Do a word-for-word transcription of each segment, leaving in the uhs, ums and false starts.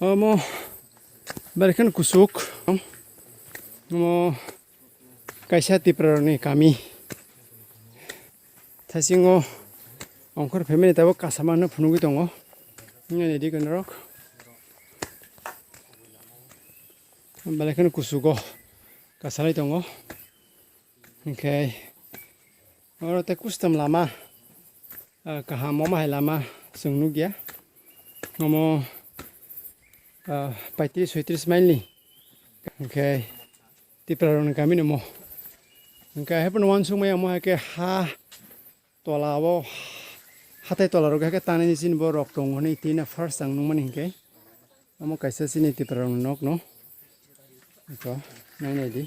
Omo belai kheno kuchuk. Omo kaisa Tiprarokni kami. Thaisingo Ongkhor family tabuk kasama no phunugwi tongo. Nini di kono rok. Belai kheno kuchugo kasalai tongo. Hinkhe oro tei custom lama, ah, kaham omo hai lama chwng nukya. Omo, ah, paitris soitris mile ni. Hinkhe Tiprarokni kami ni omo. Hinkhe haiphano uansukmaya omo hai khe ha tola o hatai tola rok hai khe tangnani chini borok tongo hinwi tini first ang nukmani hinkhe. Omo kaisa chini Tiprarokni nokno. Eko, nai nai di.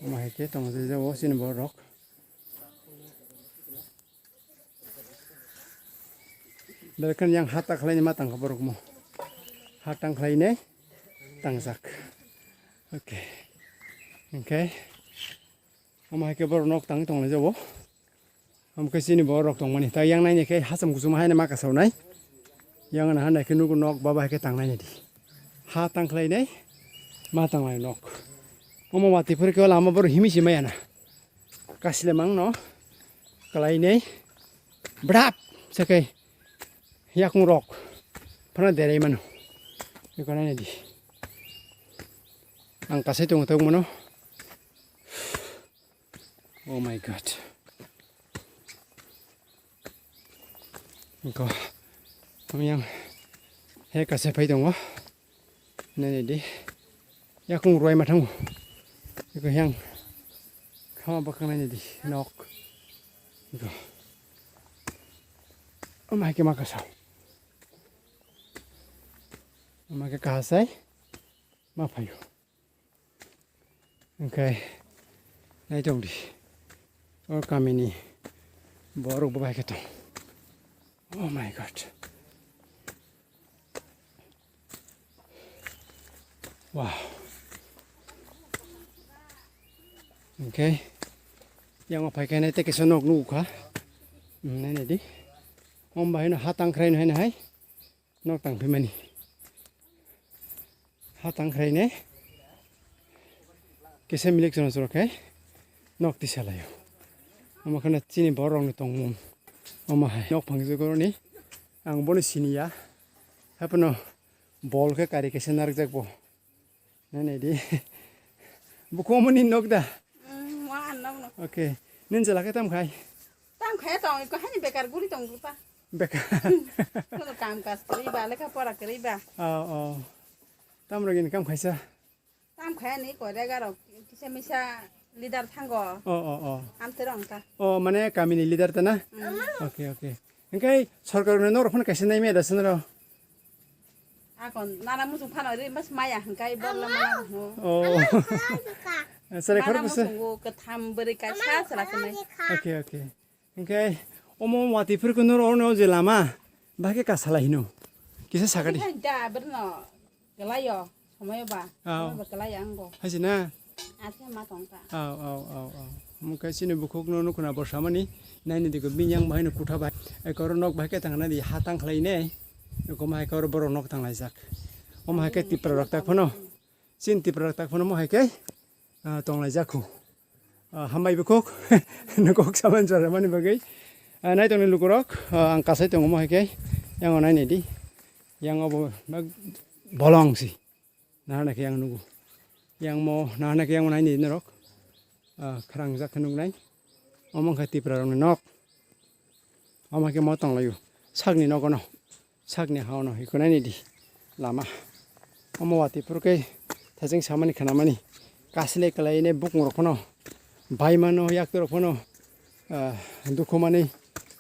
Omo hai khe tongo je jabo chini borok. Belai kheno yang ha ta khlaini ma tangkha borok mo. Ha tang khlainai tangjak. Okay. Hinkhe omo hai khe borok nok tangwi tonglai jabo. Omo khe chini borok rok tongmani. Ta yang naini khe hacham kuchuma haino ma kasaunai. Yang na hanai khe nugo nok baba hai khe tangnai di. Ha tang khlainai ma tanglai nok. Omo watwi phuru khe o lama borok himwi se maya na. Kasile mang no. Kalainai. Brap! Sakai. Yakung rok. Phana derai mano. Eko naini di. Ang kasai tongo tong mano. Oh my God. Eko. Kami yang. He kasai phai tongo. Nene di. Yakung ruai mathango. Eko yang. Khama bakang nene di. Nok. Eko. Oh my God, makasau. Ama khe kahasai ma phaio. Hinkhe nai tong di. O kamini borok bo bai khe tong. Oh my God. Wow. Hinkhe yang o phai khe nai tei kisa nok nukha. Nai nai di. Om bahai no ha tang khrai no hai nai hai. Nok tang phimani. Ha tang khraine. Kisa milik chwrang chwrang khe nok tisa laio. Omo kheno chini borok rokni tongmung. Omo hai nok phang jogoroni. Ang bono siniya. Haphano bol khe kari kaisa narwkjak bo. Nai nai di. Bukhumuni nok da? Mm, mo ang nok no. Okay. Nini jela khe tam khai? Tam khai tong, iko hani bekar guri tong buta. Bekar. Kono kam kas kari ba, lekha pora kari ba. Oh, oh. Tam rok income khaisa? Tam khai ni ko rega rok kisa misa leader thango. Oh, oh, oh. Am te rong ta. Oh, mane kamini leader ta na? Mm. Okay, okay. Hinkhe sorkar no norok phano kaisa nai me da swnaro. Akon nana muchung phano ri mas maya hinkhe borla mana ho. Oh. Sare khorok se. Muchungo katham bwrwi kaisa sala kwnai. Okay, okay. Hinkhe omo wati phirkhe noro ono je lama. Bahke ka sala hino. Kisa sakadi. Da berno. Kelayo, somoyo ba. Aw. Somoyo ba kelayo anggo. Haisi na? Ase ma tongka. Aw, aw, aw, aw. Mukhe sini bukhuk no nukuna borsa mani. Naini diko binyang bahai no kutha bahai. Ekoro nok bahai khe tangna di hatang khlai ne. Eko ma ekoro borok nok tang laijak. Omo hai khe Tipra rok tak phano. Sin Tipra rok tak phano mo hai khe. Ah, tong laijak khu. Ah, hambai bukhuk. Nukuk saban jora mani bagwi. Ah, nai tongni lukurok. Ah, ang kasai tongo mo hai khe. Yang o nai nai di. Yang o bo bag bolong si. Nahana khe yang nugo. Yang mo, nahana khe yang mo naini norok. Ah, khrang jak khe nuknai. Omo khe Tipra rokni nok. Omo khe mo tonglaio. Sakni nogono. Sakni haono hikhunaini di. Lama. Omo wati phuru khe thajeng samani khanamani. Kasile kalaine bukung rok phano. Baimano yakti rok phano. Ah, dukhu mani,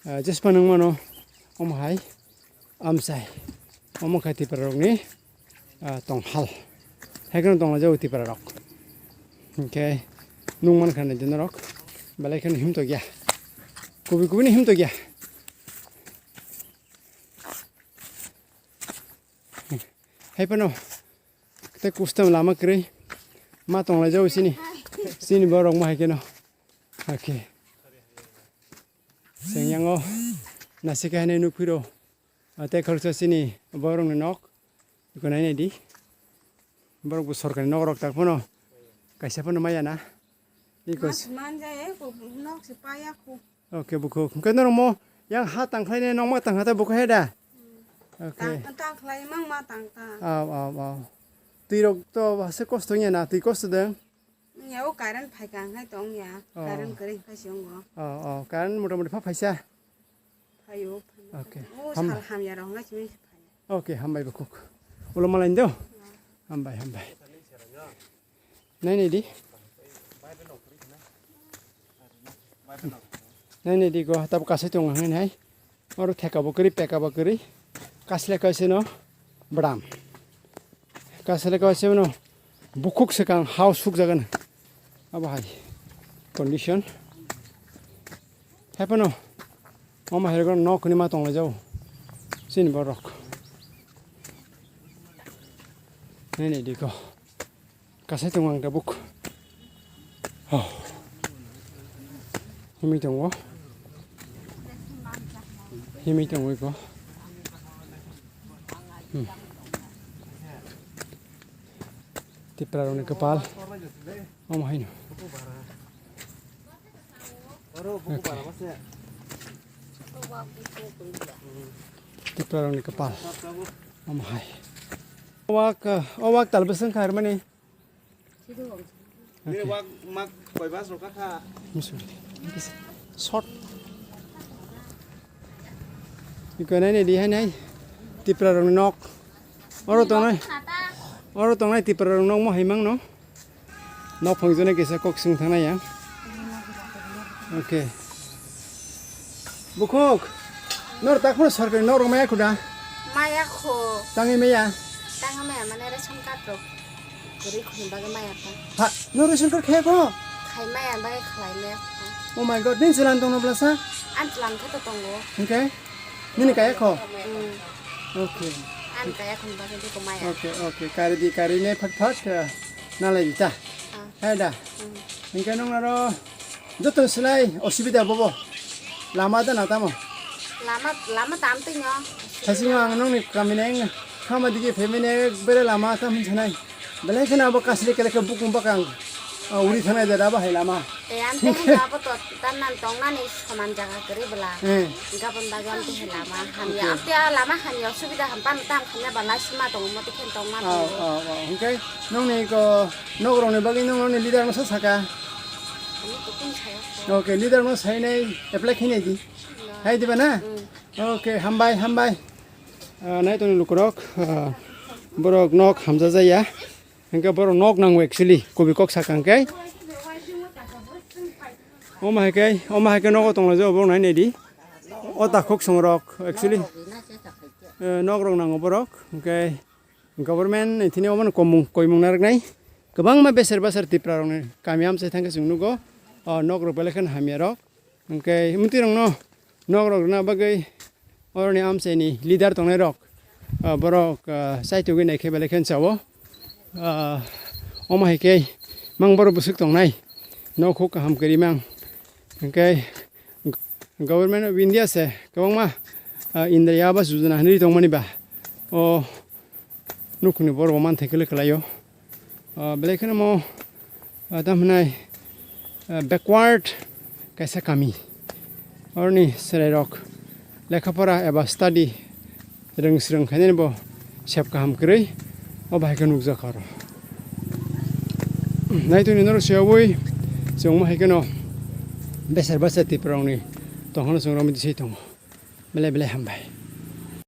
ah, jespa nung mano, omo hai, amchai, omo khai Tipra rokni, ah, tonghal, hai kheno tongla jago Tipra rok, hinkhe nung mankha nai di norok, belai kheno himtok ya, kubui kubui no himtok ya, hai phano tei custom lama kwrwi ma tongla jago chini, chini borok ma hai kheno. Okay. Chwng yango nasika hinwi nukphiro. Ah, tei khoroksa chini borokni nok. Iko nai nai di. Borok bo sorkari nok rok tak phano kaisa phano maya na. Iko Mas manjai, ko nok se paya ko. Okay, bukhuk. Hwnkhe norok mo yang ha tangkhlainai nokma tangkha ta bukhuk he da? Hmm. Okay. Tang, tangkhlai mang ma tangkha. Aw, aw, aw. Twi rok to hase kosto wngya na, twi kosto deng? Wngya, o current phaikha hwnkhai tong ya. Oh. Current kwrwi hwnkhai se wngo. Oh, oh, current mota moti pha phaisa? Phaio, phaio. Okay. O Ham- sal hamya rok hwnkhai se phai. Okay, hambai bukhuk. Ulo malai do? Hmm. Hambai, hambai. Nai nai di. Nai nai di go, tab kasai tongo hwnwi nai. Oro theka bo kwrwi, peka bo kwrwi. Kasle kaise no bwdam. Kasle kaise no bukhuk swkang hao sukjagan. Abo hai condition. Hai phano omo hai rok nok ni ma tong lai jao. Chini borok. Nai nai di go. Kasai tongo ang tabuk. Oh. Himwi tongo. Himwi tongo iko. Hmm. Tipra rokni kwpal. Omo haino. Okay. Tipra rokni kwpal. Omo hai. O wak, o wak tal bwswng kha rwmani. Nini wak mak koi bas rok kha. Short. Iko nai nai di hai nai. Tipra rokni nok. Oro tongnai. Oro tongnai Tipra rok nok mo hai mang no. Nok phang jone kisa kok sung thang nai ya. Okay. Bukhuk, nor tak phano sorkari nok rok maya khuda? Maya khu. Tangwi maya? Tangwi maya mane ration card rok kwrwi khuni bagwi maya ta. Ha, nor ration card khaya kho? Khai maya bagwi khlai maya khu. Oh my God, nini chwla tongno bwlasa? Ani chwla khe to tongo. Hwnkhe? Nini kaya kho? Mm. Okay. Ani kaya khuni bagwi diko maya. Okay, okay. Kari di, kari ne phat phat, eh, nalai di ta. Ah. Hai da. Mm. Hwnkhe nung aro joto swlai osubida bobo. Lama da na tamo? Lama, lama tam twi no. Sasingo ang nungni kamini ang khama digi phaimani ekbare lama tam hinsanai. Belai kheno abo kasri kele khe bukung bakang, ah, uri thangnai da abo hai lama. E, ang tei hwnba abo to tam nan tong nani soman jaga kwrwi bwla. Eh. Gabon bagwi ang tei hai lama hamya. Okay. Ang tei ah lama hamya osubida ham pan tam khamya ba lai sima tongo mothe khen tong ma tongo. Oh, oh, oh. Hwnkhe nungni ko nok rokni bagwi nung noni leader no sa saka. Ani to kun saya ko. Okay, leader no sainai apply khainai di. No. Hai diba na? Mm. Okay, hambai, hambai. Ah, nai tongni lukurok, ah, borok nok hamjajaya. Hwnkhe borok nok nango actually, kobi kok sakang khe. Omo hai khe, omo hai khe nogo tonglaijak borok nai nai di. O takhuk songrok actually, eh, nok rok nango borok. Hwnkhe government ni thini omo no komung, koimung narwknai. Kwbangma beser beser Tipra rokni kami amchai thangkhe chwng nugo. O nok rok belai kheno hamya rok. Hwnkhe mwtwi rokno nok rok rwna bagwi oroni amchaini leader tongnai rok, ah, borok, ah, chaitugwi naikhe belai kheno chao. Ah, omo hai khe mang borok bwswk tongnai nok huk kaham kwrwi mang. Hwnkhe Government of India se kwbangma, ah, Indra Awas Yojana hinwi tongmani ba o nukhungni borok bo manthai kwlwi kwlaio. Ah, belai kheno mo, ah, tamo hwnai, ah, backward kaisa kami. Oroni chwrairok lekha pora eba study rwng swrwng khainani bo sep kaham kwrwi o bahai khe nukjakha oro. Naitoni norok se obwi chwngma hai kheno beser beser Tiprarokni tongkhorno chwng romwi tisai tongo. Belai belai hambai.